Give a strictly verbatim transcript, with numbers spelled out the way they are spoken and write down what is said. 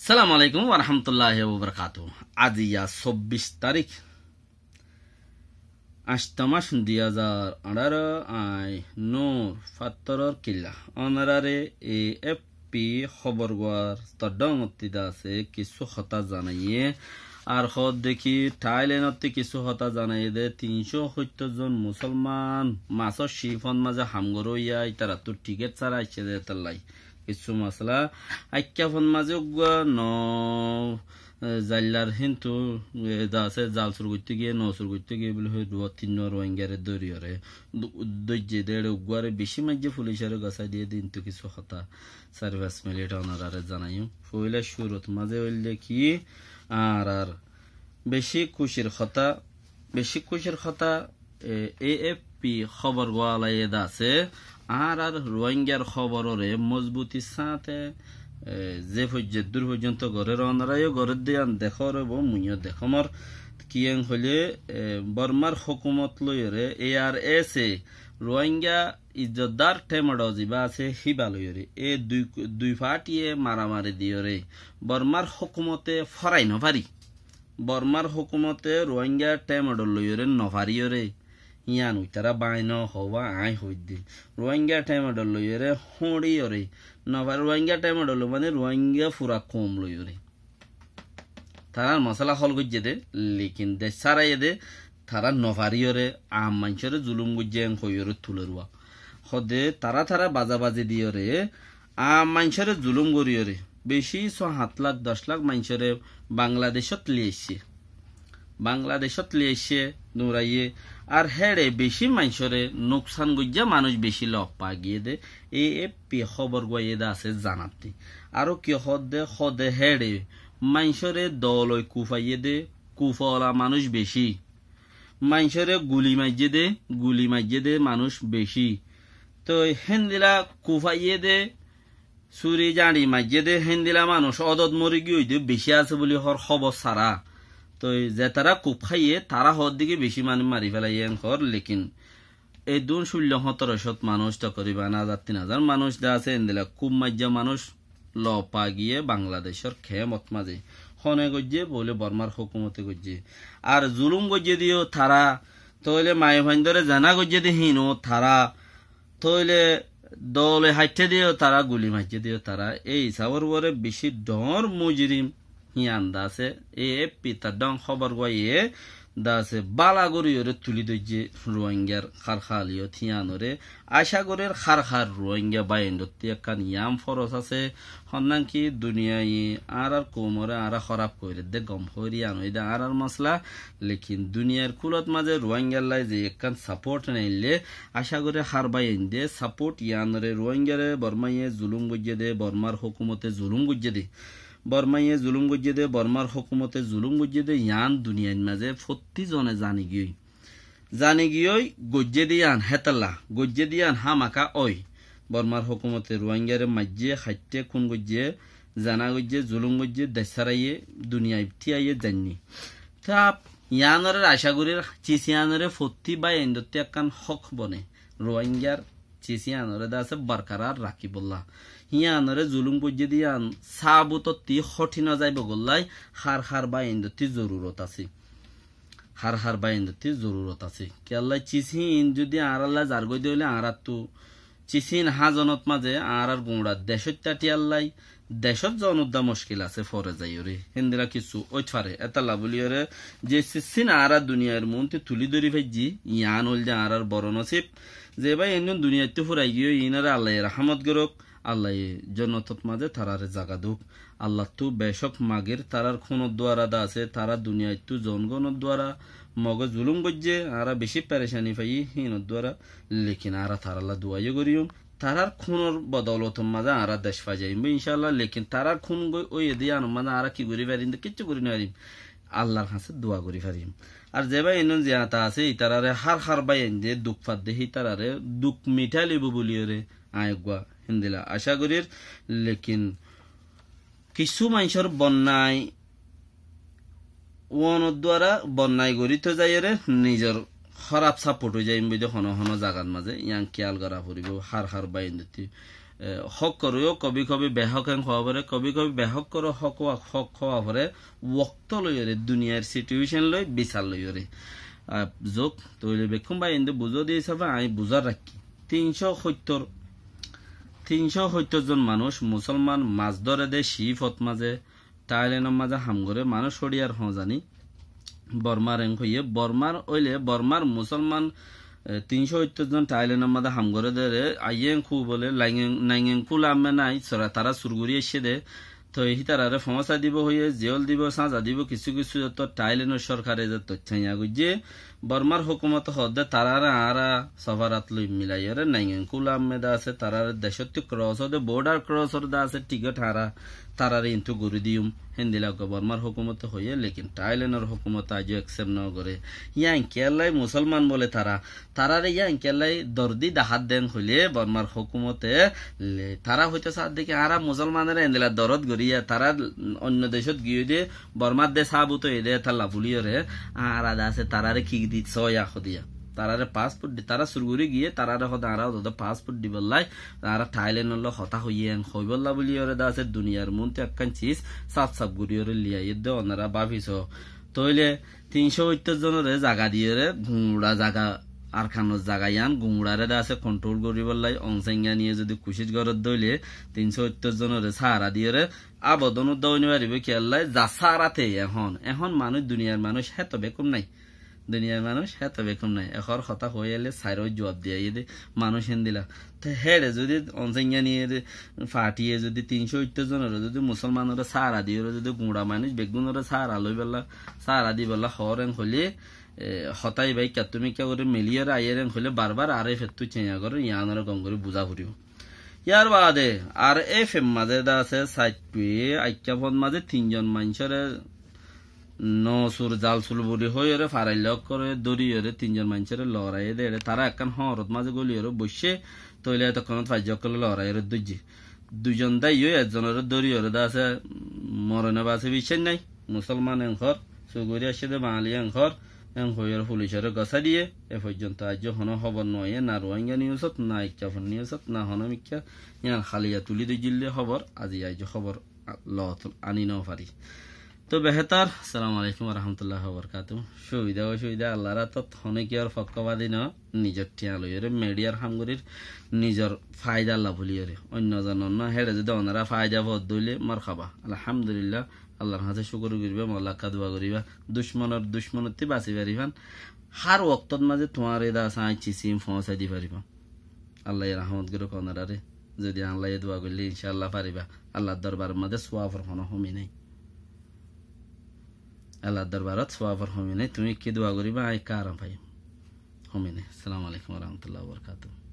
Assalamu alaikum warahmatulláhi wabarakátuhu. Aijja sobbic tarík, añcto mac, dui házar añçáro, añí Nur Fattoror Killa. Onoráre A F P hóbor guwar toddóngottí de asé kissú hotá zanaiyé. Ar hoódde ki, Thailendottí kissú hotá zanaiyé de, tin cót hóittor zon musólman masór cífot mazé ham goróya, ítarattú thikét sára aiccé de hétolla. Kissú masala, aikkáfot mazé uggúa no, e, zaillar híntu, e, de asé zal sur goittó giyé, no sur goittó giyé buli hoi duwa tin no Ruáinggare dóriyore, du-, dóijje de éçe uggúare bicí maijjé fulicore gosái diyé de, híntu kissú hotá sair fañs minit onoráre zanaiyum. Foila cúrut mazé óilde ki, añárar bicí kúcir hotá, bicí kúcir hotá, e, A F P hóbor guwalaye de asé, añárar Ruáinggar hóbororé mozbutir sáñte, e, ze foijjé-, dur foijjonto gorér, onoráyo gorédde yían dekór óibo, muiyó dekóm. Kiyén hoilé, e, Bormar hókumot loiyóre A R S A, Ruáingga izzotdar Thémodho zibá asé, híba loiyóre. E dui, dui fathíye maramari diyóre Bormar hókumote forai nofari. Bormar hókumote Ruáingga Thémodho loiyóre nofariyóre. Yían uitará báñgi nohoóba, aññí hoóidde. Ruáingga Thémodho loiyóre hóñçiyóre nofari, Ruáingga Thémodho loi mane Ruáingga fura koum loiyóre. Tarár mosala hól goijjé dé, lekin dec sáraiyé dé, tará nofariyóre, aam maincóre zulúm goijjé, en hoiyóre tulé ruwa. Hóde tará tará bazabazi diyóre, aam maincóre zulúm goríyoré, bicí só hát lak, doc lak maincóre Bangladecót loi aiccé. Bangladecót loi aiccé, duraiyé, ar héçe bicí maincóre nuksan goijjá manúic bicí lof fa giyé dé, A F P hóbor guwáiye dé asé zanattí. Aró ki hoódde, hóde héçe maincóre dooloi kufaiyé dé, kufaola manúic bicí. Maincóre guli maijjé dé, guli maijjé dé manúic bicí. Toi héndila kufaiyé dé, suri jañçi maijjé dé, héndila manúic ódot mori giyói dé bicí asé buli hoór hóbor sára. Toi zetará kuf háiye, tará hoódde ki bicí manúic mari félaiyé en hoór, lekin edún cúllo hóñtoro cót manúic, tokoriban házar tin házar manúic de asé, endila kuf maijjá manúic lof fa giyé Bangladecór kemot mazé. Hone goijjé? Bóle Bormar hókumote goijjé. Ar zulúm goijjé dé yó tará, tóile maiyafuaindóre zena goijjé dé híin ó tará, tóile dooloi haiththé dé yó tará, guli maijjé dé yó tará. Ei hisábor uore bicí dhoóñr mujirim hían de asé, A F P tar dhong hóbor guwáiye de asé, bála goríyoré tulí dóijje Ruáinggar hár háliyot híanoré. Acá gorír hár hár Ruáingga báiyaindótti ekkán yían foros asé, honnán ki duniyaiye añárár koumoré añára hóraf gorédde gom hoóir yían óilde añárár mosala, lekin duniyair kúlot mazé Ruáinggallái ze ekkán sapót neillé, acá gorír hár báiyaindé sapót yíanoré Ruáinggaré Bormáiye zulúm goijjé dé, Bormár hókumote zulúm goijjé dé. Bormáiye zulúm goijjé dé, Bormár hókumote zulúm goijjé dé, yián duniyait mazé fottí zone zani giyói. Zani giyói goijjé dé yián hétalla, goijjé dé yián hámaka ói. Bormár hókumote Ruáinggare maijjé, haitté, kún goijjé, zena goijjé, zulúm goijjé, dec sáraiyé, duniyait tíaiyé zainní. Tab yiánoré acá gorír, cis yiánoré fottí báiyaindótti ekkán hók bone. Ruáinggar cis yiánoré de asé borkarar rakíbolla. Híanoré zulúm goijjé dé yián sábutottí hóthi nozaibou gollái hár hár báiyaindótti zorurot asé. Hár hár báiyaindótti zorurot asé. Kiyólla cis híin zodi añárálla zargói dé óile añáráttu cis híin házonot mazé añárár guñçar decót táthiyallái decót zonudda muckil asé fore zaiyóre. Héndila kissú óit fare. Étalla bóliyoré ze cis híin añára duniyair muúntu tulí dóri faijjí, yián óilde añárár boro nosib. Ze báiyaindún duniyaittú furai giyói, iínoré Allaye rahámot gorók, Allaye jonnotot mazé taráre zaga douk. Allattú becók magir tarár kúnor duara de asé, tará duniyaittú zongonor duara Mogé zulúm goijjé, añára bicí perecani faiyí, híinor duara, lekin añára tarálla dua yó goríyum. Tarár kúnor bodolotor mazé añára dec fai zaiyum, incálla, lekin tarár kún goi-, óiye dé yiánor mazé añára ki gorí farim dé, kiccú gorí nofarim. Allar hañsé dua gorí farim. Ar ze báiyaindún ziyata asé, ítararé hár hár báiyaindé duk fadde, hítararé duk mithálibo bóliyoré aññí eggúa héndila acá gorír, lekin kissú maincór bonnai uonor duara bonnai gorí toi zaiyóre nizor hóraf saport ói zaiyum bóli dé hono hono zagat mazé yián kiyal gora foribó, hár hár báiyaindótti. e, hókkoré yó kobi kobi behók en hoó foré, kobi kobi behókkoré hók hoó, hók hoó foré, wokto loiyóre, duniyar situécon loi, bisar loiyóre. A, zuk, tóile bekkún bái inde buzó de hísafe añí buzár raikí. Tin cót hóittor, tin cót hóittor zon manúic musolman mas dóre de Cífot mazé, Tháilenor mazé ham goré manúic ódiyar hoó zani. Bormar en hoiyé, Bormar óile, Bormar musolman, e, tin cót hóittor zon Tháilenor mazé ham goré dé re, aiyé en kú bóle, Naingen, Naingen kú lamme nái, sora tará sur gorí aiccé dé. Toi hítararé foóñsa dibou hoiyé, ziyól dibou, sáñza dibou, kissú kissú zottót Tháilenor sorkare zottót tháiya goijjé. Bormar hókumote hoódde taráre añára sofarat loi milaiyóre Naingen kú lamme de asé, taráre decóttu kros óde, bordar kros óde asé, tikét añára taráre intú gorí diyum. Héndilla uggúa Bormar hókumote hoiyé, lekin Tháilenor hókumote aijjó eksep nogoré. Yían kiyólla musolman bóle tará, taráre yían kiyólla dor di dahát de hoilé Bormar hókumote le, tará hoitó saádde ki añára musolmanore endilla dorot gorí, tará oinno decót giyói de Bormar de sábut óiye dé tálla buliyóre, añára de asé taráre ki di sóya hodé. Taráre pasport di, tará sur gorí giyé, taráre hodé añára hodé pasport dibolla, añára Tháilenor loi hotá hoiyé en hoibolla buliyóre de asé duniyar muúntu ekkán sis saf saf goríyóre liyai dé onora báfi soó. Tóile tin cót hóittor zonore zaga diyóre, guñça zaga, Arkanor zaga yían, guñçare de asé kontrol goríbolla, Aung San Suu Kyi ye zodi kucíc goré dé óile, tin cót hóittor zonore sára diyóre, Abodon udda ói no faribó kiyólla, za sára te ehón. Ehón manúic, duniyar manúic héto bekkún nái. Duniyar manúic héto bekkún nái. Ehón hotá hoói aile sairó juab diya aiyé dé manúic héndilla. Te héçe zodi Aung San Suu Kyi ye de fatiye zodi tin cót hóittor zonore zodi musolmanore sára diyóre zodi guñça manúic beggúnore sára loibolla, sára dibolla hoór en hoilé, e, hotá ibá ikkattú mikká gorí miliyóre aiyér en hoilé barbar R F F ttu ceña gorér, yíanore gom gorí buzá foribó. Yar baade R F F mazé de asé, saittúe aikká fon mazé tin zon maincóre nosur zalsul buli hoiyóre, farailla ókkoré dóriyóre, tin zon maincóre loraiyé dé, eçé tará ekkán hoñrot mazé góliyóre boiccé, tóile etokkónot faijjó ókkolé loraiyóre dóijje. Dui zon dáiyo, ekzonoré dóriyóre de asé, morone basé biccác nái, musolman en hoór, sur gorí aiccé dé Bangali en hoór, en hoiyóre fulicoré gosái diyé, e foijjonto aijjó honó hóbor no aiyé, na Ruáingga niusot, na Ikkafor niusot, na honó mikká, yían haliya tulí dóijjil dé hóbor, azi aijjó hóbor, a, loot aní no fari. Tó behétar, assalamu alaikum wa rahmatullahi wa barakatuhu. Cúbida ocúbida Allar átot, honé kiyór fokkobadi no, nizor thiañ loiyóre, midiyar ham gorír, nizor faida Allah buliyóre. Oinno zonor no, héçe zodi onora faida foódde óile, marhaba. Alhamdulillah, Allar hañsé cúkur goríba, Molla ekká dua goríba. Ducmonor, ducmonottú basi faribán. Hár woktót mazé tuáñre de asé aññí sim foóñsai di faribám. Allaye rahmot gorók onoráre. Zodi Allaye dua goillé, incá Allah faribá. Allar dorbaror mazé suafor honó homi nái. Allar dorbarot suafor homi nái. Tuñí ki dua goríba, aññí ki aram faiyum. Homi nái. Assalamu alaikum wa rahmatullahi wa barakatuhu.